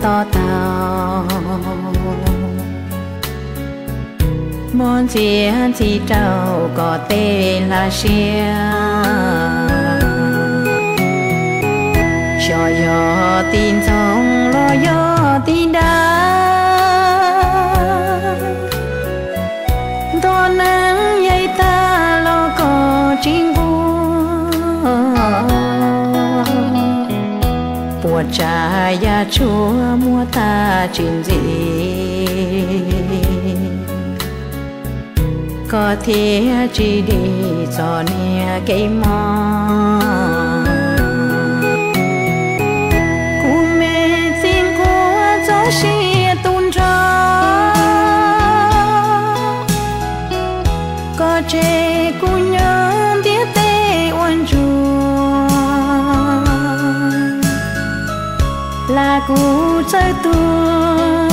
to taug, muab ntxiav ntxhi rau kom tej hla siab. Xyov yog tib ntxoog los yog tib dag, nto neeb yaim tag los kom tsis nquag. Puas tsav yam tshuaj muab tag tsis ntxim, koj thiaj tsis dim txog niag kev mob. Kuv me txiv nquag txoj sia tu nrho, koj tseg kuv nyob ntiaj teb ua ntsuag. Lam kuv txawj tuag,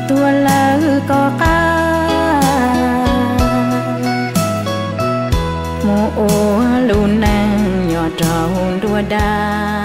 tuag lawm koj qab, mus ua lub neej nyob rau nruab dab.